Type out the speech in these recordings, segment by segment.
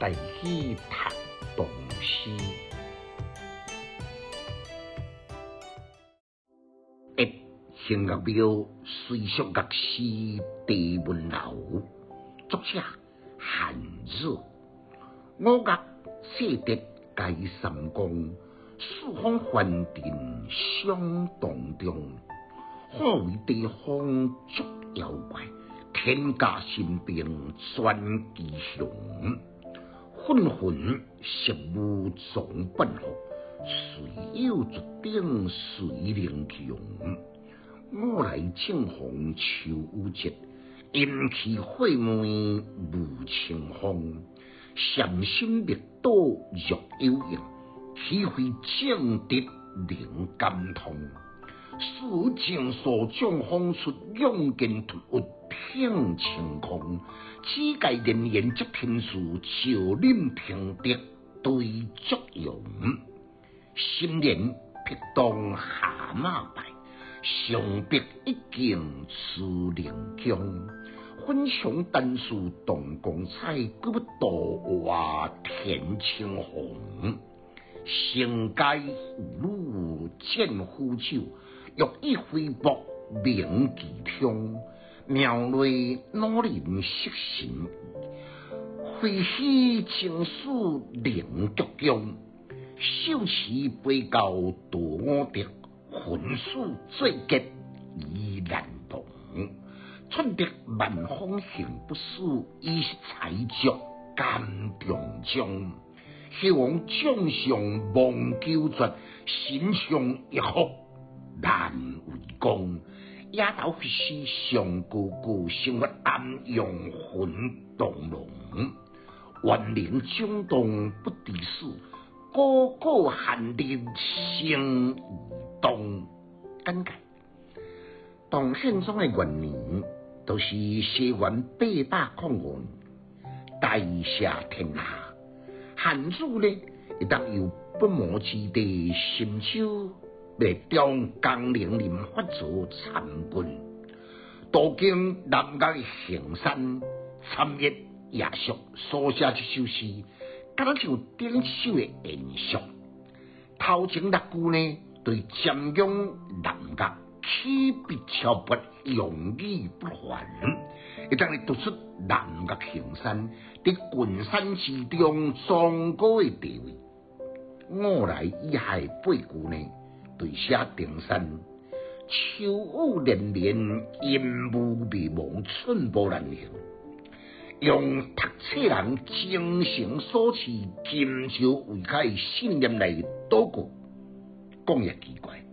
台語讀唐詩。一行樂廟隨俗樂師鄭文樓，作者韓熱。五岳祭德開三江，四方凡陣相當中。虎威地方捉妖怪，天下神兵全奇雄。紛紛食物總奔赴，誰有絕頂誰能窮？我來正逢秋雨節，陰氣火梅霧清風。禪心密道若有用，豈非正直能感通？此正所將風出，勇健突兀挺晴空。只界連言則天數，照臨平德對作用。心連劈當下馬拜，上壁一徑出靈宮。粉牆單數動光彩，閣欲度化田青紅。成街婦女戰虎酒，欲以飛瀑明其通。庙內老人識神意，廢墟情思靈足強。手持杯到道五德，魂死罪結已難忘。寸得萬方行不死，伊是才足甘中將。希望將相望求絕，身上一福難為光。野頭佛師上高高，生活安陽魂動龍。萬靈蔣動不敵死，個個寒日生移動。簡介：唐憲宗的元年，就是西元805年，大赦天下。漢主呢，會當由不毛之地新州來中江陵林發祖參軍，途經南岳的衡山參謁夜宿，所寫這首詩，敢若像頂首的延續。頭前六句呢，對瞻仰南岳起筆超拔，用意不凡，會當來突出南岳衡山佇群山之中崇高的地位。五來以下的八句呢，對寫登山，秋雨連綿，陰霧迷蒙，寸步難行。用讀冊人精誠所至，金石為開的信念來禱告。講也奇怪，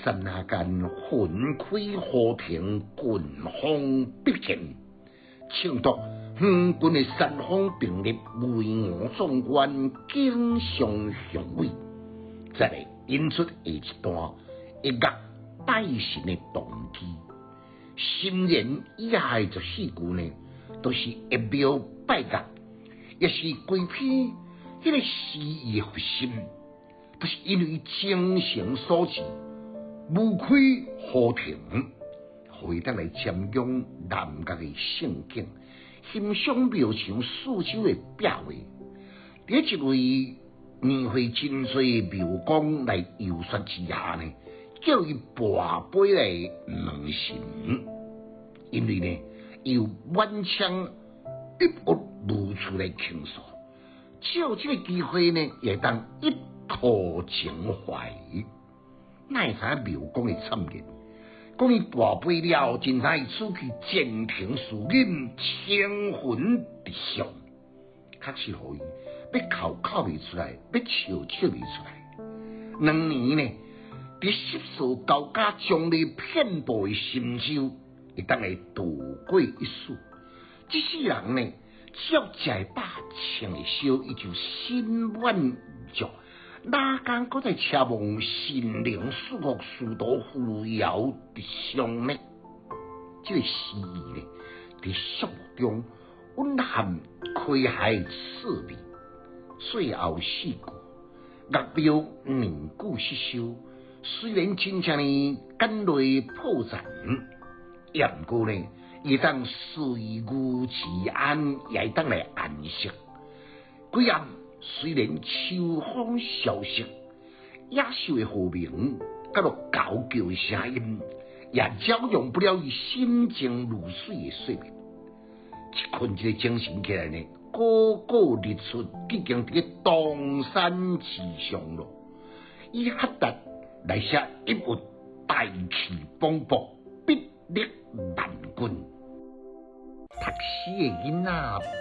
剎那間雲開雨停，群峰畢現，襯托遠近的山峰並立，巍峨壯觀，景象雄偉。再來引出下一段一岳拜神的動機。心然以下的14句呢，都是一廟拜岳，也是規篇彼個詩意核心，都是因為精誠所至，霧開雨停，予伊當來瞻仰南岳的勝景，欣賞廟牆四周的壁畫。佇一位年歲真濟的廟公來遊說之下呢，叫伊跋杯來問神，因為呢，伊有滿腔鬱鬱無處來傾訴，藉這個機會呢，會當一吐情懷。哪會知影廟公的讖言，講伊跋杯了後，真知伊此去前程似錦，青雲直上，確實予伊欲哭哭袂出來，欲笑笑袂出來。兩年呢，佇濕雪交加、瘴癘遍佈的深州，會當來度過一世。這世人呢，只要食會飽、穿會燒，伊就心滿意足。哪敢閣再奢望神靈賜福、仕途扶搖直上呢？這個詩意呢，佇肅穆中蘊含詼諧趣味。最後四句，岳廟年久失修，雖然真正呢簡陋破殘，也毋過呢，會當隨遇而安，也會當來安息。幾暗雖然秋風蕭瑟，野獸的號鳴，佮著狗叫的聲音，也攪動不了伊心靜如水的睡眠。一睏一个精神起來呢，個個日出已經佇个東山之上咯。伊合達來寫一物大氣磅礴，筆力萬鈞。讀書的囡仔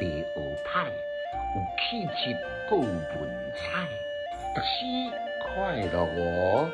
袂學歹，有氣質閣有文采，讀書快樂哦。